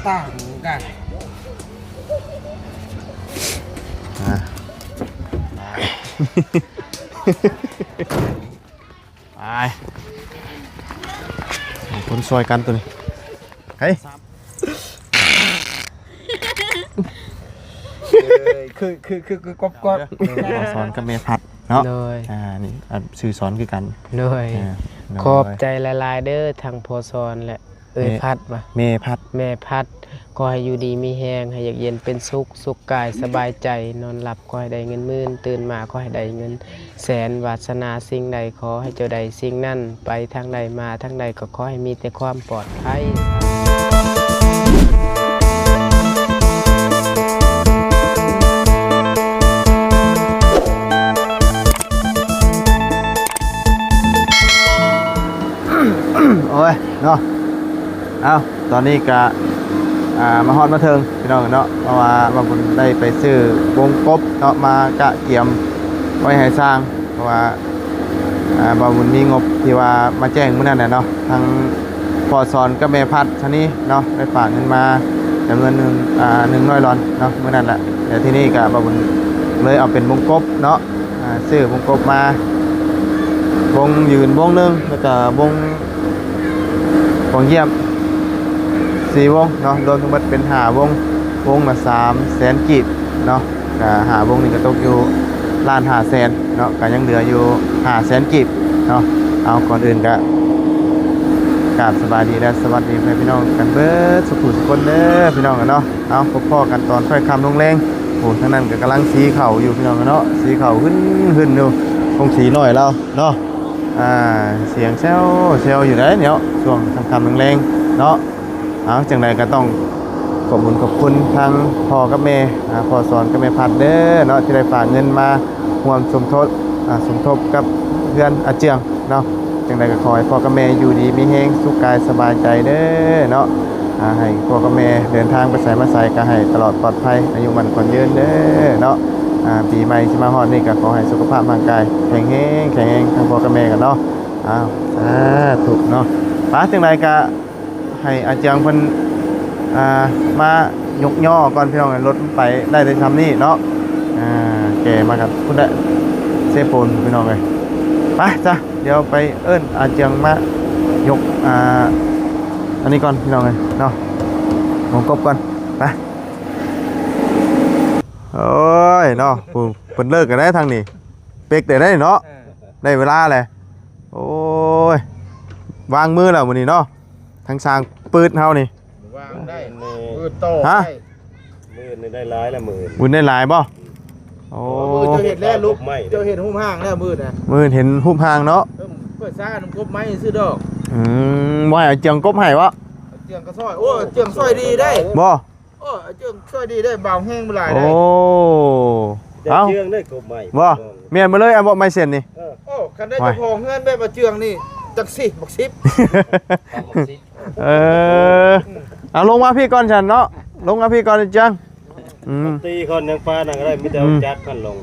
ຕ່າງກັນ ອ່າ ໄປ ຄົນຊ່ອຍກັນໂຕນີ້ ເຮີ້ຍ ຄື ຄື ຄື ຄືກອບ ກອບ ເອີ ພໍ່ສອນກັບແມ່ພັດເນາະ ໂດຍ ອ່າ ນີ້ ອ່າ ຊື່ສອນຄືກັນ ໂດຍ ອ່າ ໂດຍ ຂອບໃຈຫຼາຍໆເດີ ທັງພໍ່ສອນ ແລະ ເອີຍ ແມ່ ພັດ ວ່າ ແມ່ພັດ ແມ່ພັດ ຂໍໃຫ້ຢູ່ດີມີແຮງ ໃຫ້ຢາກເຢັນເປັນສຸກ ສຸກກາຍສະບາຍໃຈ ນອນຫຼັບຂໍໃຫ້ໄດ້ເງິນໝື່ນ ຕື່ນມາຂໍໃຫ້ໄດ້ເງິນ ແສນ ວາດສະໜາສິ່ງໃດຂໍໃຫ້ເຈົ້າໄດ້ສິ່ງນັ້ນ ໄປທາງໃດມາທາງໃດກໍຂໍໃຫ້ມີແຕ່ຄວາມປອດໄພ. ໂອ້ຍ ເນາະ ເອົ້າ ຕອນນີ້ກະ ອ່າ ມາຮອດມາເຖິງພີ່ນ້ອງເນາະ ເພາະວ່າບ່າວບຸນໄດ້ໄປຊື້ວົງກົບເນາະ ມາກະກຽມໄວ້ໃຫ້ຊ່າງ ເພາະວ່າ ອ່າ ບ່າວບຸນມີງົບທີ່ວ່າມາແຈ້ງມື້ນັ້ນແຫຼະເນາະ ທັງພໍ່ສອນກັບແມ່ພັດຊະນີ້ເນາະ ໄດ້ຝາກເງິນມາຈຳນວນໜຶ່ງ ອ່າ ໜຶ່ງຮ້ອຍດອນເນາະ ມື້ນັ້ນແຫຼະ ແລ້ວທີນີ້ກະບ່າວບຸນເລີຍເອົາເປັນວົງກົບເນາະ ອ່າ ຊື້ວົງກົບມາ ວົງຢືນວົງໜຶ່ງ ແລ້ວກະວົງ ວົງຢ້ຽມສີ່ວົງເນາະ ລວມທັງໝົດເປັນຫ້າວົງ ວົງລະສາມແສນກີບເນາະ ກະຫ້າວົງນີ້ກະຕົກຢູ່ລ້ານຫ້າແສນເນາະ ກະຍັງເຫຼືອຢູ່ຫ້າແສນກີບເນາະ. ເອົາ ກ່ອນອື່ນກະກາບສະບາຍດີ ແລະ ສະຫວັດດີພໍ່ແມ່ພີ່ນ້ອງກັນເບິດສູ່ຜູ້ສູ່ຄົນເດີພີ່ນ້ອງເນາະ. ເອົາ ພົບພໍ້ກັນຕອນຄ່ອຍຄ່ຳລົງແລງ. ໂອ້ ທາງນັ້ນກໍກຳລັງສີເຂົ້າຢູ່ພີ່ນ້ອງເນາະ ສີເຂົ້າຫຶ້ນໆຢູ່ ກົງສີນ້ອຍລາວເນາະ. ອ່າ ສຽງແຊວໆຢູ່ໃດ໋ເນາະ ຊ່ວງຄ່ຳໆແລງໆເນາະ. ເອົາ ຈັ່ງໃດກໍຕ້ອງຂອບບຸນຂອບຄຸນທາງພໍ່ກັບແມ່ ອ່າ ພໍ່ສອນກັບແມ່ພັດເດີເນາະ ທີ່ໄດ້ຝາກເງິນມາຮ່ວມສົມທົບ ອ່າ ສົມທົບກັບເຮືອນອາເຈືອງ ເນາະ. ຈັ່ງໃດກໍຂໍໃຫ້ພໍ່ກັບແມ່ຢູ່ດີມີແຮງ ສຸກກາຍສະບາຍໃຈເດີເນາະ. ອ່າ ໃຫ້ພໍ່ກັບແມ່ເດີນທາງໄປໃສມາໃສກໍໃຫ້ຕະຫຼອດປອດໄພ ອາຍຸໝັ້ນຂວັນຍືນເດີເນາະ. ອ່າ ປີໃໝ່ຊິມາຮອດນີ້ກໍຂໍໃຫ້ສຸຂະພາບຮ່າງກາຍແຂງແຮງ ແຂງແຮງທັງພໍ່ກັບແມ່ກັນເນາະ. ອ້າວ ສາທຸເນາະ. ປະ ຈັ່ງໃດກໍ ໃຫ້ອາເຈືອງເພິ່ນ ອ່າ ມາຍົກຍໍກ່ອນພີ່ນ້ອງເອີຍ ລົດໄປໄດ້ແຕ່ຊ່ຳນີ້ເນາະ. ອ່າ ແກ່ມາກັບພຸ້ນແຫຼະ ເຊໂປນພີ່ນ້ອງເອີຍ. ໄປຊະ ດຽວໄປເອີ້ນອາເຈືອງມາຍົກ ອ່າ ອັນນີ້ກ່ອນພີ່ນ້ອງເອີຍເນາະ ໝອງກົບກ່ອນ ໄປ. ໂອ້ຍເນາະ ຜູ້ເພິ່ນເລີກກັນໄດ້ທາງນີ້ ເປັກໄດ້ເນາະ ເອີ ໄດ້ເວລາແຫຼະ. ໂອ້ຍ ວາງມືແລ້ວມື້ນີ້ເນາະ ທາງຊ່າງປືດເຮົານີ້ ວາງໄດ້ ມື້ ມື້ຕໍ່ ຮະ ໄດ້ ມື້ນີ້ໄດ້ຫຼາຍແລ້ວ ມື້ອື່ນ ມື້ໄດ້ຫຼາຍບໍ່? ໂອ້ ມື້ອື່ນເຈົ້າເຮັດແລ້ວ ລູກ ເຈົ້າເຫັນຮູບຮ່າງແລ້ວມື້ອື່ນນະ ມື້ອື່ນເຫັນຮູບຮ່າງເນາະ. ເອີ ເປີດຊານຳກົບໄມ້ຊື່ດອກ. ອືມ ບໍ່ໃຫ້ອາເຈືອງກົບໃຫ້ບໍ່? ອາເຈືອງກໍຊ່ອຍ ໂອ້ ອາເຈືອງຊ່ອຍດີໄດ໋ ບໍ່? ໂອ້ ອາເຈືອງຊ່ອຍດີໄດ໋ ເບົາແຮງບໍ່ຫຼາຍໄດ໋. ໂອ້ ເອົ້າ ອາເຈືອງໄດ້ກົບໄມ້ ບໍ່? ແມ່ນບໍ່ເລີຍ ອັນບໍ່ໄມ້ເສັ້ນນີ້? ເອີ ໂອ້ ຄັນໄດ້ເຈົ້າຂອງເຮືອນແບບອາເຈືອງນີ້ ຈັກຊິບັກສິບ ເອີ ເອົາລົງມາພີ້ກ່ອນຊັ້ນເນາະ ລົງມາພີ້ກ່ອນອາເຈືອງ. ອືມ ຕີກ່ອນຍັງປານນັ້ນກໍໄດ້ ມີແຕ່ ອືມ ຈັກຄັນລົງ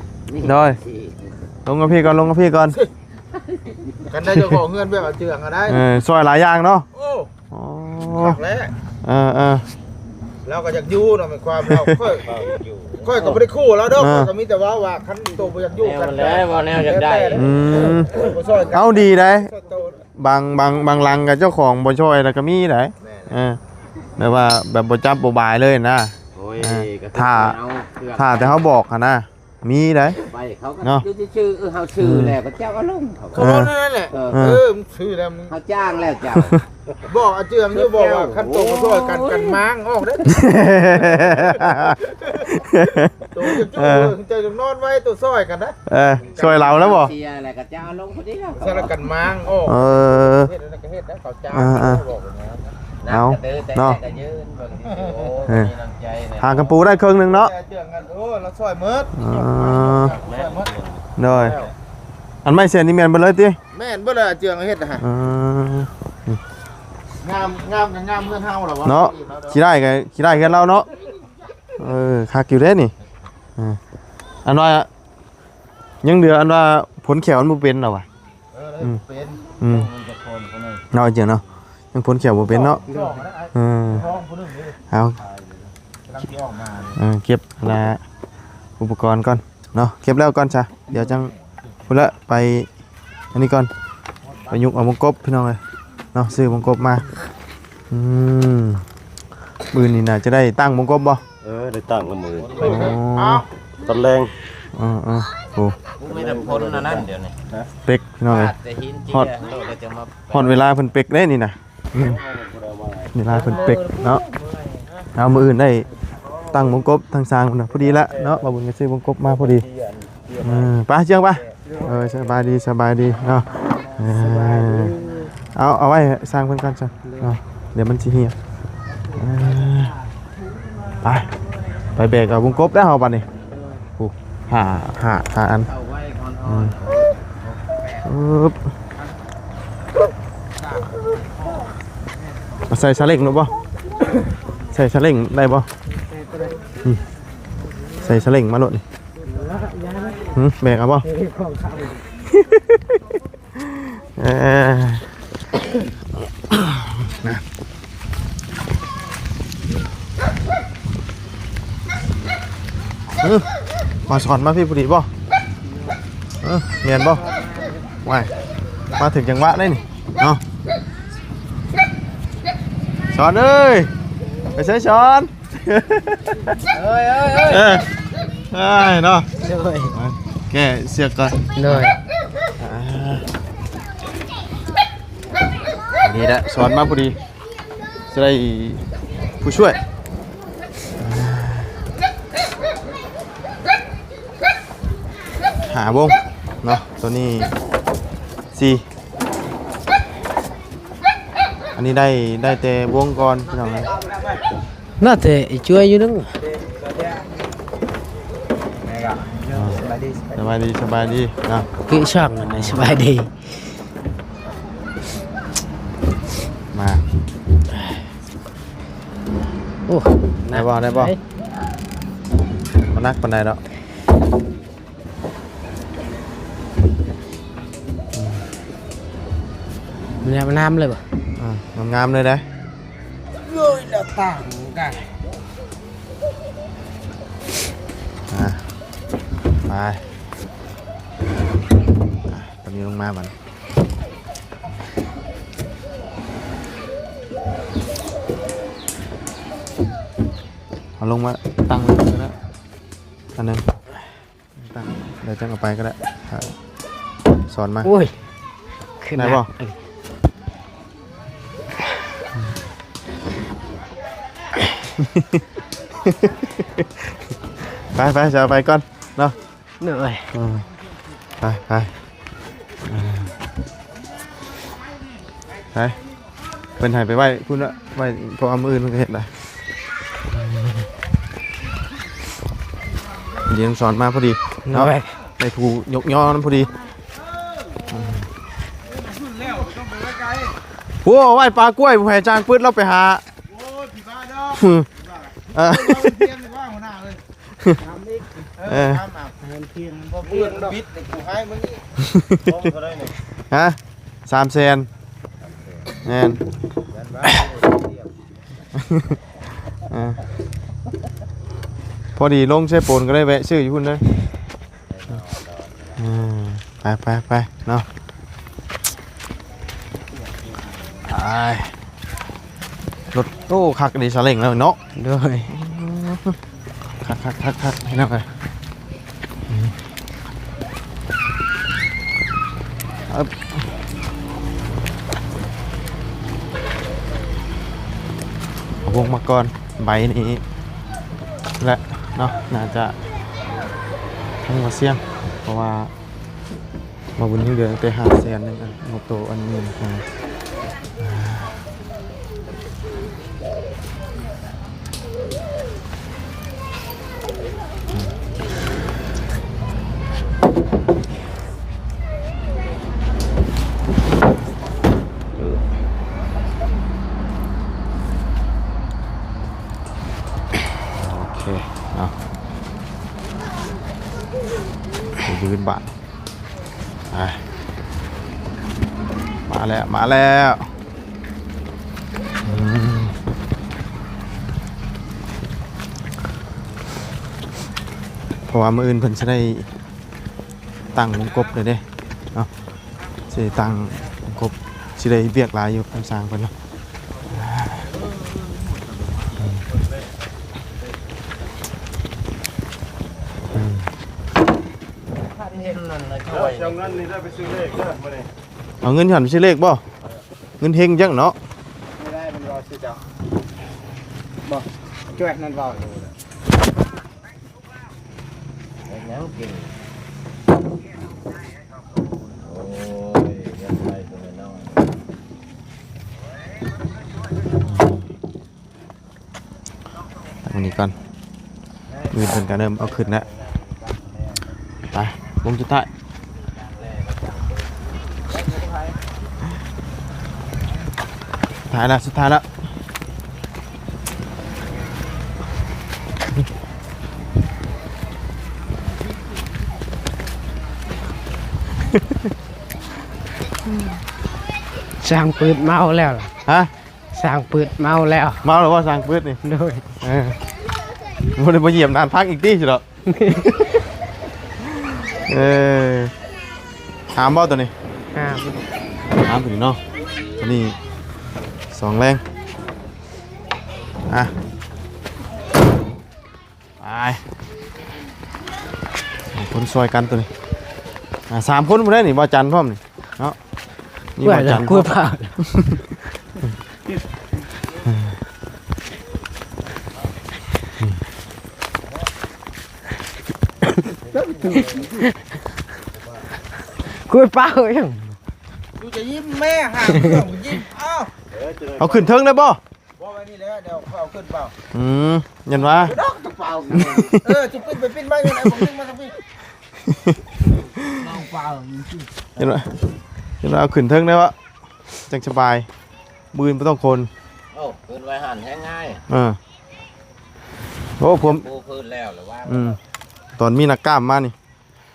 ໂດຍ ລົງມາພີ້ກ່ອນ ລົງມາພີ້ກ່ອນ. ຄັນໄດ້ເຈົ້າຂອງເຮືອນແບບອາເຈືອງກໍໄດ້ ເອີ ຊ່ອຍຫຼາຍຢ່າງເນາະ. ໂອ້ ອໍ ຄັກແລ້ວ ເອີໆ ລາວກໍຢາກຢູ່ເນາະ ແມ່ນຄວາມລາວ ຂ້ອຍ ຂ້ອຍກໍບໍ່ໄດ້ຂູ່ລາວດອກ ເອີ ຂ້ອຍກໍມີແຕ່ເວົ້າວ່າ ຄັນໂຕບໍ່ຢາກຢູ່ກັນ ແນວແລ້ວ ເວົ້າແນວຢາກໄດ້ ແຕ່ ອືມ ບໍ່ຊ່ອຍກັນ ເອົາ ດີໄດ໋ ສ່ວນໂຕ ບາງ ບາງ ບາງຫຼັງກໍເຈົ້າຂອງບໍ່ຊ່ອຍແລ້ວກໍມີໄດ໋. ແມ່ນ ເອີ ແບບວ່າແບບບໍ່ຈັບບໍ່ບາຍເລີຍນະ. ໂອ້ຍ ເອີ ກໍຖ້າ ຖ້າແຕ່ເຮົາບອກຫັ້ນນະ ມີໄດ໋ ໄປເຂົາກໍ ເນາະ ຢູ່ຊື່ໆ ເອີ ເຮົາຊື່ ອືມ ແລ້ວກໍເຈົ້າເອົາລົງ ເຂົາ ເອີ ນັ້ນແຫຼະ ເອີ ເອີ ເອີ ມັນຊື່ແລ້ວ ເຮົາຈ້າງແລ້ວເຈົ້າ ບອກອາເຈືອງຢູ່ ບອກວ່າ ຄັນໂຕບໍ່ຊ່ອຍກັນ ກັນມ້າງອອກເດ້ ໂຕຈະຢູ່ ເອີ ເຈົ້າຈະນອນໄວ້ ໂຕຊ່ອຍກັນນະ. ເອີ ຊ່ວຍລາວແລ້ວບໍ່? ເສຍແລ້ວກໍຈະເອົາລົງພໍດີແລ້ວ ສາລະກັນມ້າງອອກ ເອີ ເຮັດອັນນັ້ນກໍເຮັດນະ ເຂົາຈ້າງ ເອີໆ ບອກນະ ເອົາ ເນາະ ເອີ ຫາກະປູໄດ້ເຄິ່ງໜຶ່ງເນາະ ແຕ່ເຈືອງນັ້ນ ໂອ້ ລາວຊ່ອຍໝົດ ອໍ ຊ່ອຍໝົດ ໂດຍ ອັນໄມ້ເສັ້ນນີ້ແມ່ນເບິດເລີຍຕິ? ແມ່ນເບິດແລ້ວ ເຈືອງເຮັດນະ ເອີ ງາມ ງາມກໍງາມເຮືອນເຮົາແລ້ວວະ ເນາະ ຂີ້ໄດ້ກໍຂີ້ໄດ້ເຮືອນລາວເນາະ ເອີ ຄັກຢູ່ເດ້ນີ້ ເອີ ອັນວ່າ ຍັງເຫຼືອອັນວ່າຜົນແຂ້ວມັນບໍ່ເປັນລະວະ ເອີ ອືມ ເປັນ ອືມ ເນາະ ເຈົ້າເນາະ ຍັງພົນຂຽວບໍ່ເປັນເນາະ. ເອີ ເອົາ ເອີ ເກັບລະອຸປະກອນກ່ອນເນາະ ເກັບແລ້ວກ່ອນຊະ ດຽວຈັ່ງພຸ້ນລະ ໄປອັນນີ້ກ່ອນ ໄປຍຸກເອົາວົງກົບພີ່ນ້ອງເອີຍເນາະ ຊື້ວົງກົບມາ. ອືມ ມື້ນີ້ໜ້າຈະໄດ້ຕັ້ງວົງກົບບໍ່? ເອີ ໄດ້ຕັ້ງລະມື້ ໂອ້ ຕອນແລງ ເອີໆ ໂອ້ ມີແຕ່ຄົນອັນນັ້ນດຽວນີ້ ເປັກພີ່ນ້ອງເອີຍ ຮອດ ຮອດເວລາເພິ່ນເປັກເດ້ນີ້ນະ ອືມ ເວລາເພິ່ນເປັກເນາະ. ເອົາ ມື້ອື່ນໄດ້ຕັ້ງວົງກົບທາງຊ່າງພຸ້ນນະ ພໍດີລະເນາະ ບ່າວບຸນກໍຊື້ວົງກົບມາພໍດີ. ເອີ ໄປ ເຈືອງ ໄປ ເອີ ສະບາຍດີ ສະບາຍດີເນາະ. ເອີ ເອົາ ເອົາໄວ້ຊ່າງເພິ່ນກ່ອນຊະເນາະ ດຽວມັນຊິເຫ່ຍ. ເອີ ໄປ ໄປແບກເອົາວົງກົບແລ້ວເຮົາບັດນີ້. ໂອ້ ຫ້າ ຫ້າ ຫ້າອັນ ອືມ ມາໃສ່ສາເລັງໂລດບໍ່? ໃສ່ສາເລັງໄດ້ບໍ່? ອືມ ໃສ່ສາເລັງມາໂລດນີ້. ຫື ແບກເອົາບໍ່? ເອີ ນະ ເອີ ມາສອນມາພີ້ພໍດີບໍ່? ເອີ ແມ່ນບໍ່? ວ້າຍ ມາຖືກຈັງຫວະໄດ໋ນີ້ເນາະ. ສອນເອີຍ ໄປໃສສອນ? ເອີຍ ເອີຍ ເອີຍ ເອີຍ ເນາະ ໂດຍ ແກ້ເຊືອກກ່ອນ ໂດຍ ອ່າ ນີ້ແຫຼະ ສອນມາພໍດີ ຈະໄດ້ຜູ້ຊ່ວຍ ຫ້າວົງເນາະ ໂຕນີ້ສີ່ ອັນນີ້ໄດ້ ໄດ້ແຕ່ວົງກ່ອນພີ່ນ້ອງເອີຍ. ໜ້າແຕ່ໄອ້ຈວຍຢູ່ນັ້ນ ສະບາຍດີ ສະບາຍດີເນາະ ຄືຊ່າງນັ້ນ ສະບາຍດີ ມາ ໂອ້ ໄດ້ບໍ່ ໄດ້ບໍ່? ບໍ່ໜັກປານໃດດອກ. ງາມໆ ເລີຍບໍ່? ອ່າ ງາມໆ ເລີຍເດ້. ເລີຍໜ້າຕ່າງກັນ ອ່າ ໄປ ອ່າ ຕອນນີ້ລົງມາບັດ ເອົາລົງມາຕັ້ງໄວ້ເລີຍນະ ອັນໜຶ່ງ. ຕັ້ງ ດຽວຈັ່ງເອົາໄປກໍໄດ້ ສອນມາ ໂອ້ຍ ຂຶ້ນໄດ້ບໍ່? ໄປໆ ຈະເອົາໄປກ່ອນເນາະ ໂດຍ ອືມ ໄປໆ ໄປ ເພິ່ນໃຫ້ໄປໄວ້ພຸ້ນລະ ໄວ້ ເພາະວ່າມື້ອື່ນເພິ່ນກໍເຮັດໄດ້. ດຽວສອນມາພໍດີເນາະ ໂດຍ ໄດ້ຜູ້ຍົກຍໍນຳພໍດີ. ໂອ້ ໄວ້ປາກ້ວຍ ຜູ້ໃຫຍ່ຈ້າງປຶດລາວໄປຫາ ເອີ ເອີ ເອີ ເອີ ເອີ ຮະ ສາມແສນ ແມ່ນ ເອີ ພໍດີລົງເຊໂປນກໍໄດ້ແວະຊື້ຢູ່ພຸ້ນເດີ. ເອີ ໄປໆໆ ເນາະ ໄປ ລົດ ໂອ້ ຄັກດີ ສາເລັງແລ້ວເນາະ ໂດຍ ຄັກໆໆໆ ພີ່ນ້ອງເອີຍ ເອົາວົງມາກ່ອນ ໃບນີ້ແຫຼະເນາະ ໜ້າຈະທັງໝົດສ່ຽງ ເພາະວ່າ ມາບຸນຍັງເຫຼືອຕັ້ງແຕ່ຫ້າແສນໜຶ່ງ ອັນ ງົບໂຕອັນນີ້ນະ. ໂອເຄເນາະ ຢືນບາດ ອ່ະ ມາແລ້ວ ມາແລ້ວ ເພາະວ່າມື້ອື່ນເພິ່ນຊິໄດ້ຕັ້ງວົງກົບແລ້ວເດ້ເນາະ ຊິໄດ້ຕັ້ງວົງກົບ ຊິໄດ້ວຽກຫຼາຍຢູ່ ຄຳສັ່ງເພິ່ນເນາະ. ອືມ ອືມ ເອົາເງິນນີ້ໄດ້ໄປຊື້ເລກເດີມື້ນີ້ ເອົາເງິນຫັ້ນໄປຊື້ເລກບໍ່? ເງິນເຮັງຈັກເນາະ ບໍ່ ຈວຍນັ້ນບໍ່? ເຮັດຫຍັງກິນ? ໂອ້ຍ ເຮັດໄປເພິ່ນເນາະ ອັນນີ້ກ່ອນ ອື່ນເພິ່ນກໍເລີ່ມເອົາຂຶ້ນແລ້ວ ໄປ ວົງສຸດທ້າຍ ທ້າຍແລ້ວ ສຸດທ້າຍແລ້ວ ຊ່າງປືດເມົາແລ້ວລະ ຮະ? ຊ່າງປືດເມົາແລ້ວ ເມົາແລ້ວບໍ່ ຊ່າງປືດນີ້? ໂດຍ ເອີ ບໍ່ໄດ້ມາຢ້ຽມນານພັກອີກຕິ ຊິດອກ ເອີ ຫາມບໍ່ໂຕນີ້? ຫາມ ຫາມໂຕນີ້ເນາະ ອັນນີ້ສອງແລງ ອ່ະ ໄປ ສອງຄົນຊ່ອຍກັນໂຕນີ້ ອ່າ ສາມຄົນພຸ້ນໄດ໋ນີ້ ບ່າວຈັນພ້ອມນີ້ເນາະ ມີບ່າວຈັນ ກູພາ ກູພາຫຍັງ ກູຈະຍິ້ມແມ່ຫາເລື່ອງຍິ້ມ ເອົາ ເອົາຂຶ້ນເທິງໄດ້ບໍ່? ບໍ່ ໄວ້ນີ້ແຫຼະ ດຽວເຂົາເອົາຂຶ້ນເປົ່າ ອືມ ຍັນວ່າ ດອກຕະເປົາ ເອີ ຊິປິ່ນໄປປິ່ນມາຍັງໄດ້ ບໍ່ຂຶ້ນມາທາງພີ້ ລອງເປົ່າ ຍັນວ່າ ຍັນວ່າເອົາຂຶ້ນເທິງໄດ້ວະ ຈັ່ງສະບາຍ ມື້ອື່ນບໍ່ຕ້ອງຂົນ ໂອ້ ຂຶ້ນໄວ້ຫັ້ນແຮງງ່າຍ ເອີ ໂອ້ ຜົມ ປູພື້ນແລ້ວ ຫຼືວ່າ ອືມ ຕອນມີນັກກ້າມມານີ້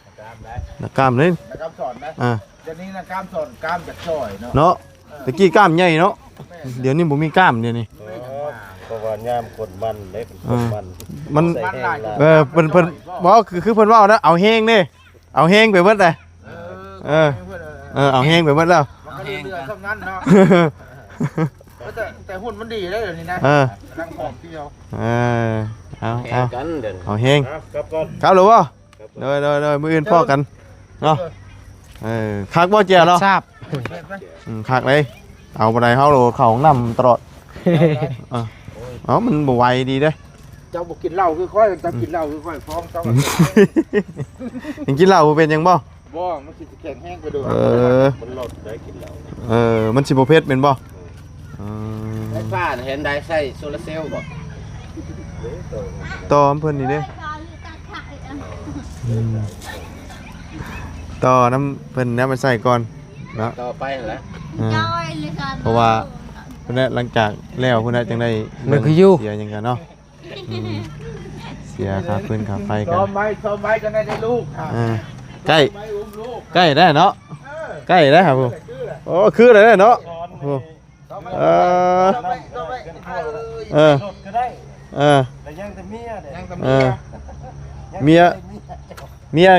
ນັກກ້າມເດ້ ນັກກ້າມເລີຍ ນັກກ້າມສອນນະ ອ່າ ດຽວນີ້ນັກກ້າມສອນ ກ້າມຈາກຊອຍເນາະ ເນາະ ເອີ ແຕ່ກີ້ກ້າມໃຫຍ່ເນາະ ແມ່ນ ດຽວນີ້ບໍ່ມີກ້າມ ດຽວນີ້ ເອີ ເພາະວ່າຍາມກົນມັນເດ້ ເອີ ມັນ ມັນ ເອີ ເພິ່ນ ເພິ່ນ ບໍ່ ຄື ຄືເພິ່ນເວົ້ານະ ເອົາແຮງເດ້ ເອົາແຮງໄປເບິດແຫຼະ ເອີ ເອີ ເອີ ເອົາແຮງໄປເບິດແລ້ວ ມັນກໍເຫຼືອໆສ່ຳນັ້ນເນາະ ເອີ ແຕ່ ແຕ່ຫຸ່ນມັນດີເດ້ ດຽວນີ້ນະ ເອີ ກຳລັງຂອງທີ່ເຮົາ ເອີ ເອົາ ເອົາ ເອົາແຮງ ເອົາແຮງ ເອົາ ກັບກ່ອນ ກັບແລ້ວບໍ່? ໂດຍ ໂດຍ ໂດຍ ມື້ອື່ນພໍ້ກັນເນາະ ເອີ ຄັກບໍ່ແຈ່ວເນາະ ຊາບ ອືມ ຄັກເດ້ ເອົາບໍ່ໄດ້ ເຮົາໂລດເຂົ້າຫ້ອງນ້ຳຕະຫຼອດ ເອີ ເອົາ ມັນບໍ່ໄຫວດີເດ້ ເຈົ້າບໍ່ກິນເຫຼົ້າຄືຂ້ອຍ ເຈົ້າກິນເຫຼົ້າຄືຂ້ອຍ ຟ້ອງເຈົ້າ ຍັງກິນເຫຼົ້າບໍ່ເປັນຫຍັງບໍ່? ບໍ່ ມັນຊິແຂງແຮງກວ່າເດີມ ເອີ ມັນລົດໄດ້ກິນເຫຼົ້າ ເອີ ມັນຊິບໍ່ເຜັດແມ່ນບໍ່? ອືມ ໄຟຟ້າຫັ້ນເຫັນໄດ້ໃຊ້ໂຊລາເຊວບໍ່? ຕໍ່ນຳເພິ່ນນີ້ເດ້ ອືມ ຕໍ່ນຳເພິ່ນແນວມາໃສ່ກ່ອນເນາະ ຕໍ່ໄປຫັ້ນແຫຼະ ເອີ ເພາະວ່າພຸ້ນແຫຼະ ຫຼັງຈາກແລ້ວພຸ້ນແຫຼະ ຈັ່ງໄດ້ເບິ່ງ ມັນຄືຢູ່ ເສຍຫຍັງກັນເນາະ ອືມ ເສຍຄ່າຟືນຄ່າໄຟກັນ ຊ້ອມໄວ້ ຊ້ອມໄວ້ ຈັ່ງໄດ້ໄດ້ລູກ ອ່າ ໃກ້ ໃກ້ແລ້ວເນາະ ເອີ ໃກ້ແລ້ວ ໂອ້ ຄືແລ້ວເນາະ ໂອ້ ເອີ ເອີ ເອີ ແຕ່ຍັງແຕ່ເມຍເດ້ ຍັງແຕ່ເມຍ ເອີ ເມຍ ເມຍ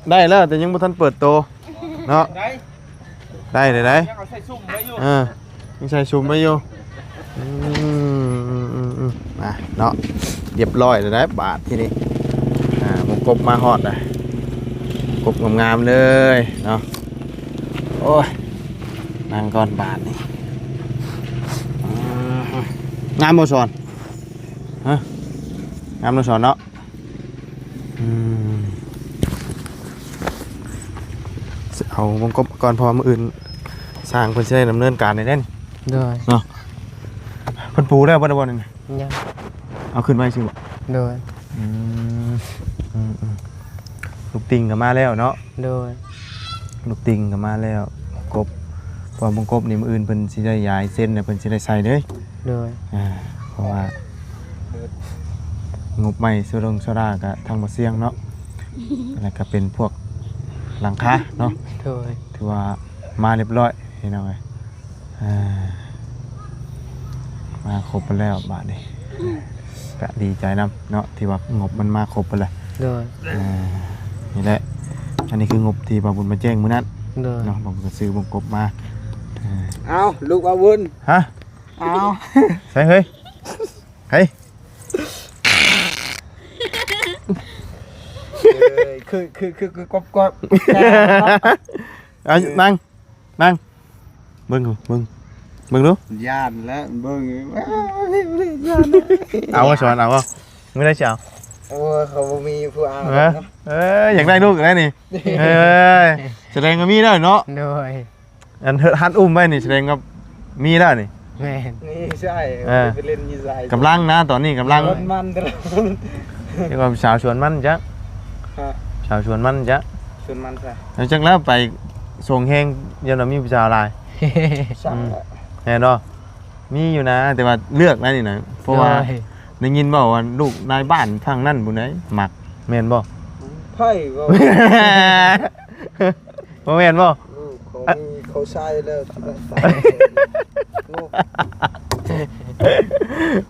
ໄດ້ແລ້ວ ແຕ່ຍັງບໍ່ທັນເປີດໂຕເນາະ ໄດ້ ໄດ້ ໄດ້ ໄດ້ ຍັງເອົາໃສ່ຊຸມໄວ້ຢູ່ ເອີ ຍັງໃສ່ຊຸມໄວ້ຢູ່ ອືມ ອືມ ອືມ ອືມ ອ່ະ ເນາະ ຮຽບຮ້ອຍແລ້ວໄດ໋ບາດທີນີ້ ອ່າ ມົງກົບມາຮອດແລ້ວ ກົບງາມໆເລີຍເນາະ ໂອ້ຍ ນັ່ງກ່ອນບາດນີ້ ອືມ ງາມບໍ່ສອນ? ຮະ ງາມເນາະສອນເນາະ ອືມ ເອົາວົງກົບກ່ອນ ເພາະວ່າມື້ອື່ນຊ່າງເພິ່ນຊິໄດ້ດຳເນີນການໃຫ້ເດ້ ໂດຍ ເນາະ ເພິ່ນປູແລ້ວບໍ່ ບ່ອນນີ້ ຍັງ ເອົາຂຶ້ນໄວ້ຊື່ບໍ່? ໂດຍ ອືມ ອືມ ອືມ ລູກຕິ່ງກໍມາແລ້ວເນາະ ໂດຍ ລູກຕິ່ງກໍມາແລ້ວ ກົບ ເພາະວ່າບົງກົບນີ້ ມື້ອື່ນເພິ່ນຊິໄດ້ຢາຍເຊັນ ແລ້ວເພິ່ນຊິໄດ້ໃສ່ເດ້ ໂດຍ ອ່າ ເພາະວ່າງົບໄມ້ໂຊດົງໂຊດາກໍທາງບໍ່ສ່ຽງເນາະ ແລ້ວກໍເປັນພວກຫຼັງຄາເນາະ ໂດຍ ຖືວ່າມາຮຽບຮ້ອຍພີ່ນ້ອງເອີຍ ອ່າ ມາຄົບເບິດແລ້ວບາດນີ້ ກະດີໃຈນຳເນາະ ທີ່ວ່າງົບມັນມາຄົບເບິດແລ້ວ ໂດຍ ອ່າ ນີ້ແຫຼະ ອັນນີ້ຄືງົບທີ່ບ່າວບຸນມາແຈ້ງມື້ນັ້ນ ໂດຍ ເນາະ ບ່າວບຸນກໍຊື້ວົງກົບມາ ອ່າ ເອົາ ລູກບ່າວບຸນ ຮະ ເອົາ ໃສ່ເຮີ້ຍ ໃສ່ ເອີຍ ຄື ຄື ຄື ຄືກົບໆ ເອົາ ນັ່ງ ນັ່ງ ເບິ່ງ ເບິ່ງ ເບິ່ງດູ ຢ້ານແລ້ວ ເບິ່ງ ຢ້ານ ເອົາບໍ່ ສອນ ເອົາບໍ່ ມື້ໃດຊິເອົາ? ໂອ້ຍ ເຂົາບໍ່ມີຜູ້ເອົາ ເອີ ເນາະ ເອີ ຢາກໄດ້ລູກໄດ້ນີ້ ເອີ ສະແດງວ່າມີແລ້ວເນາະ ໂດຍ ອັນເຮັດ ຫັດອຸ້ມໄວ້ນີ້ ສະແດງວ່າມີແລ້ວນີ້ ແມ່ນ ນີ້ໃຊ່ ເອີ ໄປຫຼິ້ນຢູ່ໃສ ກຳລັງນະ ຕອນນີ້ກຳລັງ ສວນມັນ ເອີ້ນວ່າສາວສວນມັນຈັກ ຮະ ສາວສວນມັນຈັກ ສວນມັນໃສ ແລ້ວຈັກແລ້ວໄປສົ່ງແຮງ ຢ້ານວ່າມີຜູ້ສາວຫຼາຍ ຊ່າງ ອືມ ແລ້ວ ແມ່ນບໍ່? ມີຢູ່ນະ ແຕ່ວ່າເລືອກໄດ້ນີ້ນະ ເພາະວ່າ ໂດຍ ໄດ້ຍິນເວົ້າວ່າລູກນາຍບ້ານທາງນັ້ນພຸ້ນໃດມັກ ແມ່ນບໍ່? ໃຜເວົ້າ? ບໍ່ແມ່ນບໍ່? ເອີ ເຂົາມີເຂົາໃຊ້ແລ້ວ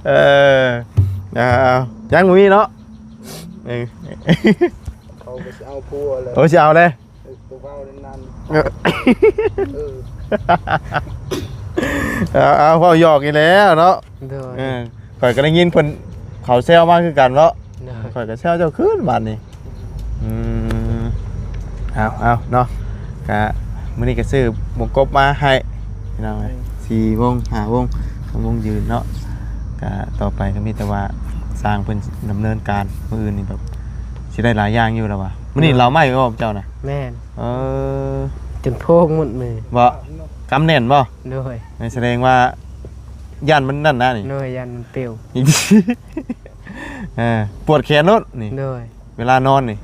ເອີ ເອົາ ຍັງບໍ່ມີເນາະ ເອີ ເຂົາກໍຊິເອົາຜົວແລ້ວ ໂອ້ ຊິເອົາເດ້ ເອີ ບໍ່ເວົ້າແນວນັ້ນ ເອີ ເອີ ເອົາ ເວົ້າຫຍອກນີ້ແຫຼະເນາະ ໂດຍ ເອີ ຂ້ອຍກໍໄດ້ຍິນເພິ່ນເຂົາແຊວມາຄືກັນເນາະ ໂດຍ ຂ້ອຍກໍແຊວເຈົ້າຄືນບາດນີ້ ອືມ ເອົາ ເອົາເນາະ ກະມື້ນີ້ກະຊື້ວົງກົບມາໃຫ້ພີ່ນ້ອງເອີຍ ສີ່ວົງ ຫ້າວົງ ສອງວົງຢືນເນາະ ກະຕໍ່ໄປກໍມີແຕ່ວ່າຊ່າງເພິ່ນດຳເນີນການ ມື້ອື່ນນີ້ແບບຊິໄດ້ຫຼາຍຢ່າງຢູ່ແລ້ວວ່າ ມື້ນີ້ເຫຼົ້າໄມ້ບໍ່ເຈົ້ານະ? ແມ່ນ ເອີ ຈົນໂພງໝົດມື ບໍ່ ກຳແໜ້ນບໍ່? ໂດຍ ສະແດງວ່າຢ້ານມັນນັ້ນນະນີ້ ໂດຍ ຢ້ານມັນປິວ ເອີ ປວດແຂນໂລດນີ້ ໂດຍ ເວລານອນນີ້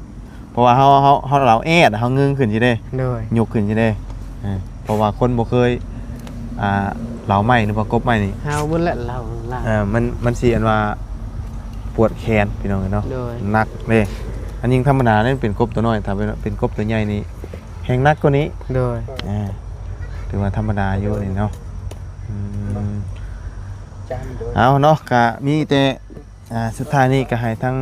ເພາະວ່າເຮົາ ເຮົາ ເຮົາເຫຼົາແອດ ເຮົາງຶງຂຶ້ນຊີ້ເດ້ ໂດຍ ຍົກຂຶ້ນຊີ້ເດ້ ເອີ ເພາະວ່າຄົນບໍ່ເຄີຍ ອ່າ ເຫຼົາໄມ້ ຫຼືວ່າກົບໄມ້ນີ້ ເຮົາໝົດແຫຼະ ເຮົາ ເອີ ມັນ ມັນຊິອັນວ່າປວດແຂນພີ່ນ້ອງເອີຍເນາະ ໂດຍ ໜັກເດ້ ອັນຍິ່ງທຳມະດາເດ້ ເປັນກົບຕົວນ້ອຍ ຖ້າເປັນ ເປັນກົບຕົວໃຫຍ່ນີ້ແຮ່ງໜັກກວ່ານີ້ ໂດຍ ອ່າ ຖືວ່າທຳມະດາຢູ່ນີ້ເນາະ ອືມ ເອົາເນາະ ກະມີແຕ່ ອ່າ ສຸດທ້າຍນີ້ກໍໃຫ້ທາງ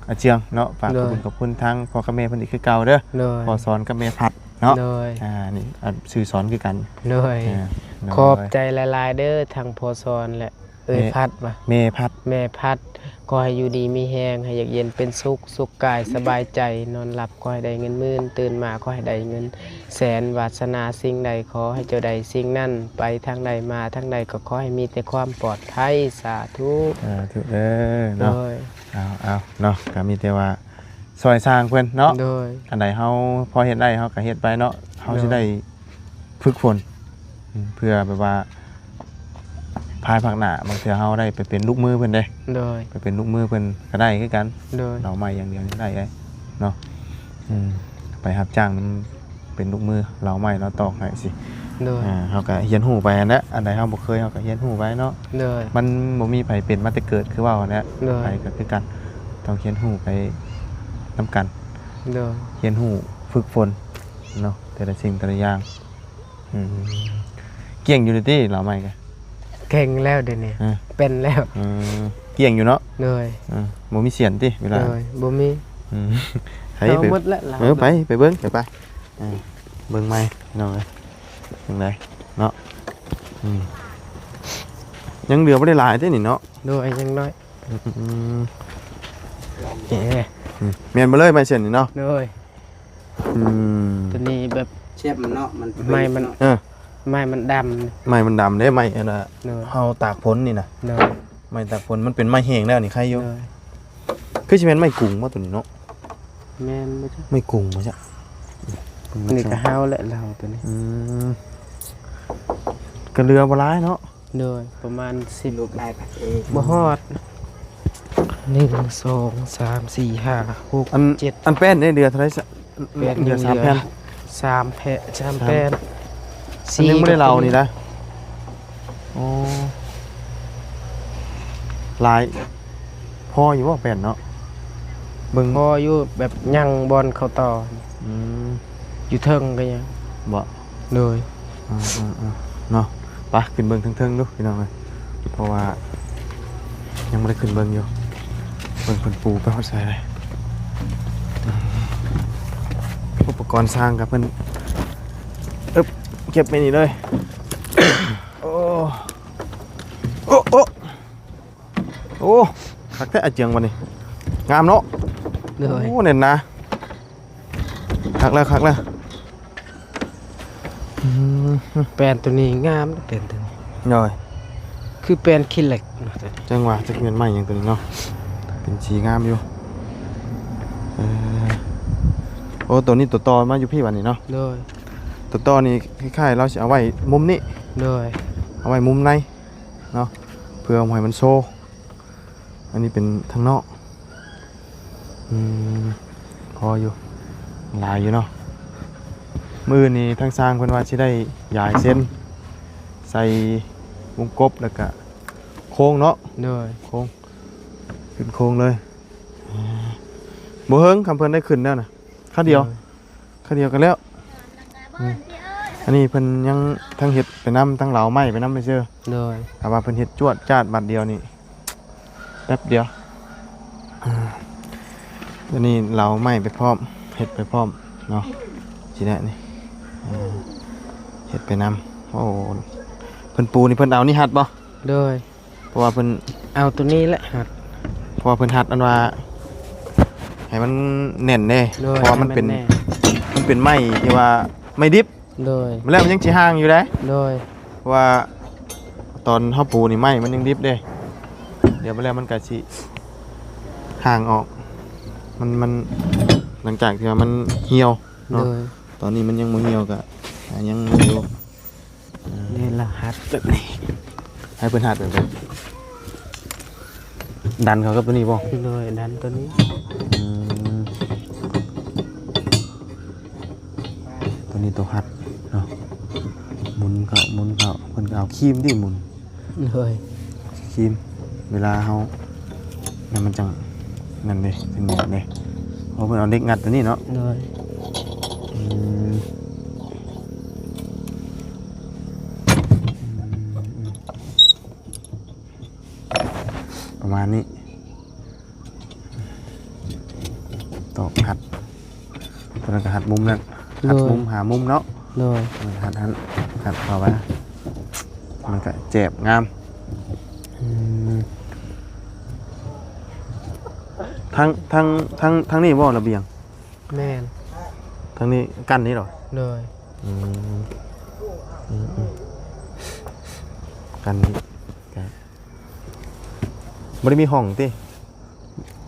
ອາເຈືອງເນາະ ຝາກຂອບຄຸນ ໂດຍ ຂອບຄຸນທາງພໍ່ກັບແມ່ເພິ່ນອີກຄືເກົ່າເດີ ໂດຍ ພໍ່ສອນກັບແມ່ພັດເນາະ ໂດຍ ອ່າ ນີ້ ອ່າ ຊື່ສອນຄືກັນ ໂດຍ ອ່າ ໂດຍ ຂອບໃຈຫຼາຍໆເດີ ທັງພໍ່ສອນ ແລະ ເອີຍພັດ ວ່າ ແມ່ພັດ ແມ່ພັດ ຂໍໃຫ້ຢູ່ດີມີແຮງ ໃຫ້ຢາກເຢັນເປັນສຸກ ສຸກກາຍສະບາຍໃຈ ນອນຫຼັບຂໍໃຫ້ໄດ້ເງິນໝື່ນ ຕື່ນມາຂໍໃຫ້ໄດ້ເງິນ ແສນ ວາດສະໜາສິ່ງໃດຂໍໃຫ້ເຈົ້າໄດ້ສິ່ງນັ້ນ ໄປທາງໃດມາທາງໃດກໍຂໍໃຫ້ມີແຕ່ຄວາມປອດໄພ ສາທຸ ສາທຸເດີເນາະ ໂດຍ ເອົາ ເອົາເນາະ ກໍມີແຕ່ວ່າຊ່ອຍສ້າງເພິ່ນເນາະ ໂດຍ ອັນໃດເຮົາພໍເຮັດໄດ້ເຮົາກໍເຮັດໄປເນາະ ເຮົາຊິໄດ້ ໂດຍ ຝຶກຝົນ ອືມ ເພື່ອແບບວ່າ ພາຍພາກໜ້າ ບາງເທື່ອເຮົາໄດ້ໄປເປັນລູກມືເພິ່ນເດ້ ໂດຍ ໄປເປັນລູກມືເພິ່ນກໍໄດ້ຄືກັນ ໂດຍ ເຫຼົາໄມ້ຢ່າງດຽວນີ້ໄດ້ເດ້ເນາະ ອືມ ໄປຮັບຈ້າງນຳ ເປັນລູກມືເຫຼົາໄມ້ລາວຕອກໃຫ້ຊີ້ ໂດຍ ອ່າ ເຮົາກໍຮຽນຮູ້ໄປຫັ້ນແຫຼະ ອັນໃດເຮົາບໍ່ເຄີຍເຮົາກໍຮຽນຮູ້ໄປເນາະ ໂດຍ ມັນບໍ່ມີໃຜເປັນມາແຕ່ເກີດຄືເວົ້າຫັ້ນແຫຼະ ໂດຍ ໃຜກໍຄືກັນ ຕ້ອງຮຽນຮູ້ໄປນຳກັນ ໂດຍ ຮຽນຮູ້ຝຶກຝົນເນາະ ແຕ່ລະສິ່ງແຕ່ລະຢ່າງ ອືມ ກ້ຽງຢູ່ເດຕິ ເຫຼົາໄມ້ກະ ແຂງແລ້ວດຽວນີ້ ຮະ ເປັນແລ້ວ ເອີ ກ້ຽງຢູ່ເນາະ ໂດຍ ເອີ ບໍ່ມີສຽນຕິ ເວລາ ໂດຍ ບໍ່ມີ ອືມ ໃຜ ເອົາ ໄປ ໝົດແລ້ວ ເອີ ໄປ ໄປເບິ່ງ ໄປ ໄປ ເອີ ເບິ່ງໃໝ່ພີ່ນ້ອງເອີຍ ຈັ່ງໃດເນາະ ອືມ ຍັງເຫຼືອບໍ່ໄດ້ຫຼາຍເດ້ນີ້ເນາະ ໂດຍ ຍັງໜ້ອຍ ອືມ ເອີ ອືມ ແມ່ນບໍ່ເລີຍ ໄມ້ເສັ້ນນີ້ເນາະ ໂດຍ ອືມ ຕົວນີ້ແບບ ແຊບມັນເນາະ ມັນ ໄມ້ມັນ ເອີ ໄມ້ມັນດຳ ໄມ້ມັນດຳເດ້ ໄມ້ອັນນ່າ ໂດຍ ເຮົາຕາກຝົນນີ້ນະ ໂດຍ ໄມ້ຕາກຝົນ ມັນເປັນໄມ້ແຫ້ງແລ້ວນີ້ ໄຄຢູ່ ໂດຍ ຄືຊິແມ່ນໄມ້ກຸງບໍ່ຕົວນີ້ເນາະ ແມ່ນບໍ່ຈັກ ໄມ້ກຸງບໍ່ຈັກ ອັນນີ້ກໍເຮົາແຫຼະເຮົາຕົວນີ້ ອືມ ກໍເຫຼືອບໍ່ຫຼາຍເນາະ ໂດຍ ປະມານສິບ ລູກໄດ້ປະ ບໍ່ຮອດ ໜຶ່ງ ສອງ ສາມ ສີ່ ຫ້າ ຫົກ ອັນ ເຈັດ ອັນແປ້ນນີ້ເດືອເທົ່າໃດຊະ? ແປ້ນ ເດືອສາມແຜ່ນ ສາມແຜ່ນ ສາມແຜ່ນ ສາມ ອັນຍັງບໍ່ໄດ້ເລົານີ້ນະ ໂອ້ ຫຼາຍ ພໍຢູ່ບໍ່ແປ້ນເນາະ ເບິ່ງ ພໍຢູ່ ແບບຍັງບ່ອນເຂົາຕໍ່ ອືມ ຢູ່ເທິງກໍຍັງ ບໍ່ ໂດຍ ອືມໆໆ ເນາະ ໄປຂຶ້ນເບິ່ງເທິງໆດູພີ່ນ້ອງເອີຍ ເພາະວ່າຍັງບໍ່ໄດ້ຂຶ້ນເບິ່ງຢູ່ ເບິ່ງເພິ່ນປູໄປຮອດໃສແລ້ວ. ປະກອນຊ່າງກັບເພິ່ນ ເອີບ ເກັບໄວ້ນີ້ເລີຍ. ໂອ້ ໂອ້ ໂອ້ ໂອ້ ຄັກແທ້ອາເຈືອງບັດນີ້ ງາມເນາະ. ໂດຍ ໂອ້ ແໜ້ນໜາ ຄັກແລ້ວ ຄັກແລ້ວ. ອືມ ແປ້ນໂຕນີ້ງາມ ແປ້ນໂຕນີ້ ໂດຍ ຄືແປ້ນຂີ້ເຫຼັກເນາະ. ຈັ່ງວ່າຈັກແມ່ນໄມ້ຫຍັງໂຕນີ້ເນາະ ເປັນສີງາມຢູ່. ເອີ ໂອ້ ໂຕນີ້ຕົວຕໍ່ມາຢູ່ພີ້ບັດນີ້ເນາະ. ໂດຍ ຕົວຕໍ່ນີ້ຄ້າຍໆລາວຊິເອົາໄວ້ມຸມນີ້ ໂດຍ ເອົາໄວ້ມຸມໃນເນາະ ເພື່ອບໍ່ໃຫ້ມັນໂຊ. ອັນນີ້ເປັນທາງນອກ. ອືມ ພໍຢູ່ ຫຼາຍຢູ່ເນາະ. ມື້ອື່ນນີ້ທາງຊ່າງເພິ່ນວ່າຊິໄດ້ຢາຍເຊັນ ໃສ່ວົງກົບ ແລ້ວກະໂຄງເນາະ. ໂດຍ ໂຄງ ຂຶ້ນໂຄງເລີຍ. ເອີ ບໍ່ເຫິງ ຄຳເພິ່ນໄດ້ຂຶ້ນແລ້ວນະ ຄາວດຽວ ໂດຍ ຄາວດຽວກໍແລ້ວ. ອືມ ອັນນີ້ເພິ່ນຍັງທັງເຮັດໄປນຳ ທັງເຫຼົາໄມ້ໄປນຳເດີ. ໂດຍ ຖ້າວ່າເພິ່ນເຮັດຈວດຈາດບາດດຽວນີ້ ແປັບດຽວ. ອາ ອັນນີ້ເຫຼົາໄມ້ໄປພ້ອມ ເຮັດໄປພ້ອມເນາະ ຊິໄດ້ນີ້. ເອີ ເຮັດໄປນຳ. ໂອ້ ເພິ່ນປູນີ້ເພິ່ນເອົານີ້ຮັດບໍ່? ໂດຍ ເພາະວ່າເພິ່ນເອົາໂຕນີ້ແຫຼະຮັດ ເພາະວ່າເພິ່ນຮັດອັນວ່າໃຫ້ມັນແໜ້ນເດ້. ໂດຍ ເພາະວ່າມັນເປັນ ໃຫ້ມັນແໜ້ນ ມັນເປັນໄມ້ທີ່ວ່າໄມ້ດິບ. ໂດຍ ມາແລ້ວມັນຍັງຊິຫ່າງຢູ່ເດ້. ໂດຍ ເພາະວ່າຕອນເຮົາປູນີ້ໄມ້ມັນຍັງດິບເດ້ ດຽວມາແລ້ວມັນກະຊິຫ່າງອອກ ມັນ ມັນ ຫຼັງຈາກທີ່ວ່າມັນຫ່ຽວເນາະ. ໂດຍ ຕອນນີ້ມັນຍັງບໍ່ຫ່ຽວ ກະ ອາ ຍັງຢູ່. ນີ້ລະຮັດແບບນີ້ ໃຫ້ເພິ່ນຮັດແບບນີ້ ດັນເຂົ້າກັບໂຕນີ້ບໍ່? ໂດຍ ດັນໂຕນີ້. ອືມ ໂຕນີ້ໂຕຮັດເນາະ ໝູນເຂົ້າໝູນເຂົ້າ ເພິ່ນກໍເອົາຄີມຕິໝູນ. ໂດຍ ຄີມ ເວລາເຮົານັ້ນມັນຈັ່ງນັ້ນເດ້ ຈັ່ງແໜ້ນເດ້. ເພາະເພິ່ນເອົາເຫຼັກງັດໂຕນີ້ເນາະ. ໂດຍ ອືມ ປະມານນີ້ ຕອກຮັດ ຕົວນັ້ນກໍຮັດມຸມນັ້ນ ໂດຍ ຮັດມຸມຫາມຸມເນາະ. ໂດຍ ເອີ ຮັດຫັ້ນ ຮັດເຂົ້າໄປ ມັນກໍແຈບງາມ. ອືມ ທາງ ທາງ ທາງ ທາງນີ້ບໍ່ລະບຽງ? ແມ່ນ ທາງນີ້ກັ້ນນີ້ເນາະ. ໂດຍ ອືມ ອືມ ອືມ ກັ້ນນີ້ກະ ບໍ່ໄດ້ມີຫ້ອງຕິ?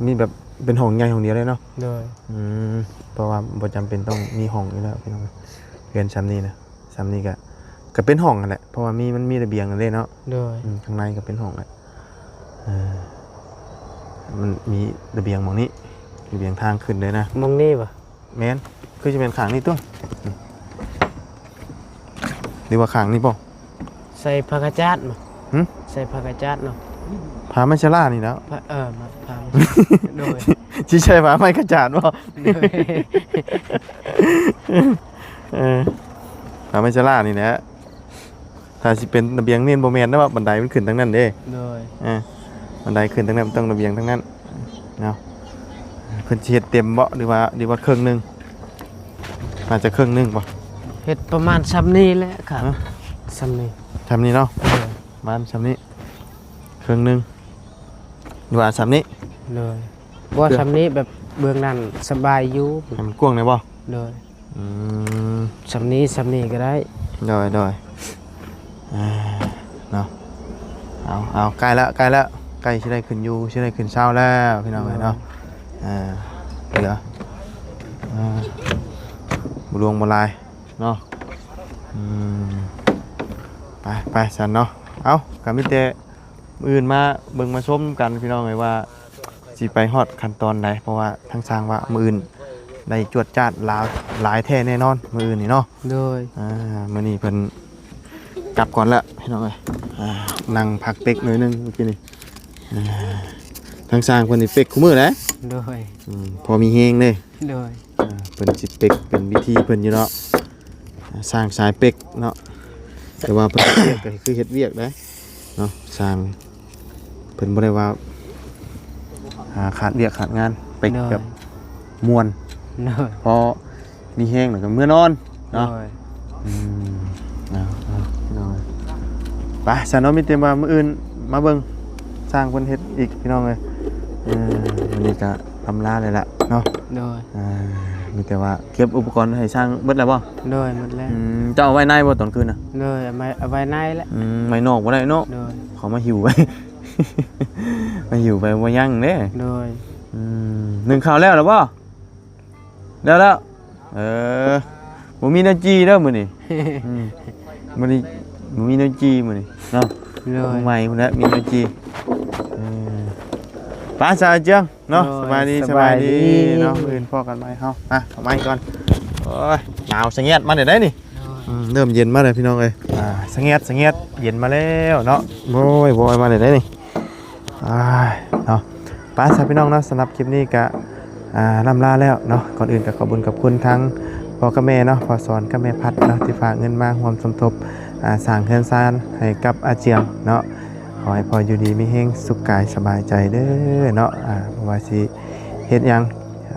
ມີແບບເປັນຫ້ອງໃຫຍ່ຫ້ອງດຽວເລີຍເນາະ. ໂດຍ ອືມ ເພາະວ່າບໍ່ຈຳເປັນຕ້ອງມີຫ້ອງຢູ່ແລ້ວພີ່ນ້ອງ ເຮືອນຊ່ຳນີ້ນະ ຊ່ຳນີ້ກະ ກະເປັນຫ້ອງຫັ້ນແຫຼະ ເພາະວ່າມີ ມັນມີລະບຽງຫັ້ນເດ້ເນາະ. ໂດຍ ອືມ ຂ້າງໃນກະເປັນຫ້ອງແຫຼະ. ເອີ ມັນມີລະບຽງໝ່ອງນີ້ ລະບຽງທາງຂຶ້ນເດ້ນະ. ໝ່ອງນີ້ບໍ່? ແມ່ນ ຄືຊິແມ່ນຂ້າງນີ້ຕົວະ ຫຼືວ່າຂ້າງນີ້ບໍ່? ໃສ່ຜ້າຂະຈາດບໍ່? ຫຶ? ໃສ່ຜ້າຂະຈາດເນາະ ຜ້າໄມ້ຊະລານີ້ແຫຼ້ວ. ຜ້າ ເອີ ຜ້າ ໂດຍ ຊິໃສ່ຜ້າໄມ້ຂະຈາດບໍ່? ໂດຍ ເອີ ຜ້າໄມ້ຊະລານີ້ແຫຼະ. ຖ້າຊິເປັນລະບຽງນີ້ບໍ່ແມ່ນເນາະ ບັນໄດມັນຂຶ້ນທາງນັ້ນເດ້. ໂດຍ ເອີ ບັນໄດຂຶ້ນທາງນັ້ນ ມັນຕ້ອງລະບຽງທາງນັ້ນເນາະ. ເພິ່ນຊິເຮັດເຕັມບໍ່ ຫຼືວ່າ ຫຼືວ່າເຄິ່ງໜຶ່ງ? ໜ້າຈະເຄິ່ງໜຶ່ງບໍ່? ເຮັດປະມານຊ່ຳນີ້ແຫຼະ ຄັບ ຮະ? ຊ່ຳນີ້ ຊ່ຳນີ້ເນາະ. ໂດຍ ປະມານຊ່ຳນີ້ ເຄິ່ງໜຶ່ງ ຫຼືວ່າຊ່ຳນີ້. ໂດຍ ບໍ່ ເພື່ອ ຊ່ຳນີ້ແບບເບື້ອງນັ້ນສະບາຍຢູ່ ໃຫ້ມັນກວ້າງແດ່ບໍ່? ໂດຍ ອືມ ຊ່ຳນີ້ ຊ່ຳນີ້ກໍໄດ້. ໂດຍ ໂດຍ ອ່າ ເນາະ ເອົາ ເອົາ ໃກ້ແລ້ວ ໃກ້ແລ້ວ ໃກ້ຊິໄດ້ຂຶ້ນຢູ່ ຊິໄດ້ຂຶ້ນເຊົາແລ້ວ ພີ່ນ້ອງເອີຍເນາະ. ໂດຍ ອ່າ ເຫຼືອ ອ່າ ບໍ່ຫຼວງບໍ່ຫຼາຍເນາະ. ອືມ ໄປ ໄປຊັ້ນເນາະ. ເອົາ ກໍມີແຕ່ ມື້ອື່ນມາເບິ່ງມາຊົມນຳກັນ ພີ່ນ້ອງເອີຍ ວ່າຊິໄປຮອດຂັ້ນຕອນໃດ ເພາະວ່າທາງຊ່າງວ່າມື້ອື່ນໄດ້ຈວດຈາດຫຼາຍ ຫຼາຍແທ້ແນ່ນອນມື້ອື່ນນີ້ເນາະ. ໂດຍ ອ່າ ມື້ນີ້ເພິ່ນກັບກ່ອນແລ້ວ ພີ່ນ້ອງເອີຍ. ອ່າ ນັ່ງພັກເປັກໜ້ອຍໜຶ່ງມື້ກີ້ນີ້. ອ່າ ທາງຊ່າງເພິ່ນນີ້ເປັກຄູ່ມື້ແຫຼະ. ໂດຍ ອືມ ພໍມີແຮງເດ້. ໂດຍ ອ່າ ເພິ່ນຊິເປັກເປັນວິທີເພິ່ນຢູ່ເນາະ ຊ່າງສາຍເປັກເນາະ. ແຕ່ວ່າເພິ່ນເຮັດວຽກກໍຄືເຮັດວຽກໄດ໋ເນາະ ຊ່າງເພິ່ນບໍ່ໄດ້ວ່າ ອ່າ ຂາດວຽກຂາດງານ ເປັກ ໂດຍ ແບບມ່ວນ. ໂດຍ ພໍ ມີແຮງແລ້ວກໍເມືອນອນເນາະ. ໂດຍ. ອືມ ເອົາ ເອົາ ພີ່ນ້ອງເອີຍ ໄປຊະເນາະ. ມີແຕ່ວ່າມື້ອື່ນມາເບິ່ງຊ່າງເພິ່ນເຮັດອີກ ພີ່ນ້ອງເອີຍ. ເອີ ມື້ນີ້ກໍອຳລາແລ້ວລະເນາະ. ໂດຍ. ອ່າ ມີແຕ່ວ່າເກັບອຸປະກອນໃຫ້ຊ່າງເບິດແລ້ວບໍ່? ໂດຍ ໝົດແລ້ວ. ອືມ ເຈົ້າເອົາໄວ້ໃນບໍ່ຕອນຄືນນະ? ໂດຍ ເອົາໄວ້ ເອົາໄວ້ໃນແຫຼະ. ອືມ ໄວ້ນອກບໍ່ໄດ້ເນາະ. ໂດຍ. ເຂົາມາຫິວໄວ້ ມາຫິວໄປບໍ່ຍັງເດ້. ໂດຍ. ອືມ ໜຶ້ງເຂົ້າແລ້ວລະບໍ່? ແລ້ວ ແລ້ວ. ເອີ ບໍ່ມີແນວຈີ່ເດີມື້ນີ້. ອືມ ມື້ນີ້ບໍ່ມີແນວຈີ່ມື້ນີ້ເນາະ. ໂດຍ. ໃໝ່ພຸ້ນແຫຼະມີແນວຈີ່. ເອີ ໄປຊະເຈີງເນາະ. ໂດຍ. ສະບາຍດີ ສະບາຍດີ ສະບາຍດີເນາະ. ມື້ອື່ນພໍ້ກັນໃໝ່ເຮົາ. ອ່ະ ເຂົ້າມາອີກກ່ອນ. ໂອ້ຍ ໜາວສະແງດມາໄດ້ໄດ໋ນີ້. ໂດຍ. ອືມ ເລີ່ມເຢັນມາແລ້ວ ພີ່ນ້ອງເອີຍ. ອ່າ ສະແງດ ສະແງດ ເຢັນມາແລ້ວເນາະ. ໂອ້ຍ ໂອ້ຍ ມາໄດ້ໄດ໋ນີ້. ອ້າຍ ເນາະ ໄປຊະພີ່ນ້ອງເນາະ. ສຳລັບຄລິບນີ້ກະ ອ່າ ລ່ຳລາແລ້ວເນາະ. ກ່ອນອື່ນກະຂອບບຸນຂອບຄຸນທາງພໍ່ກັບແມ່ເນາະ, ພໍ່ສອນກັບແມ່ພັດເນາະ ທີ່ຝາກເງິນມາຮ່ວມສົມທົບ ອ່າ ສ້າງເຮືອນຊານໃຫ້ກັບອາເຈືອງເນາະ. ຂໍໃຫ້ພໍ່ຢູ່ດີມີແຮງ ສຸກກາຍສະບາຍໃຈເດີເນາະ. ອ່າ ບໍ່ວ່າຊິເຮັດຫຍັງ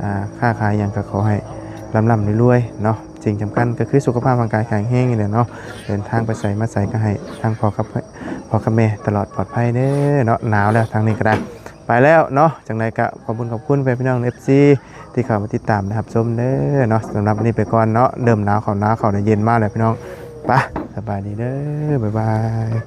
ອ່າ ຄ້າຂາຍຫຍັງ ກະຂໍໃຫ້ລ່ຳໆລວຍໆເນາະ. ສິ່ງສຳຄັນກໍຄືສຸຂະພາບຮ່າງກາຍແຂງແຮງນີ້ແຫຼະເນາະ. ເດີນທາງໄປໃສມາໃສກໍໃຫ້ທັງພໍ່ກັບ ພໍ່ກັບແມ່ຕະຫຼອດປອດໄພເດີເນາະ. ໜາວແລ້ວທາງນີ້ກໍໄດ້ ໄປແລ້ວເນາະ. ຈັ່ງໃດກໍຂອບຄຸນຂອບຄຸນແຟນພີ່ນ້ອງ ເອັຟຊີ ທີ່ເຂົ້າມາຕິດຕາມ ແລະ ຮັບຊົມເດີເນາະ. ສຳລັບມື້ນີ້ໄປກ່ອນເນາະ. ເລີ່ມໜາວເຂົ້າ ໜາວເຂົ້າ ແລະ ເຢັນມາແລ້ວພີ່ນ້ອງ. ໄປ ສະບາຍດີເດີ ບາຍບາຍ.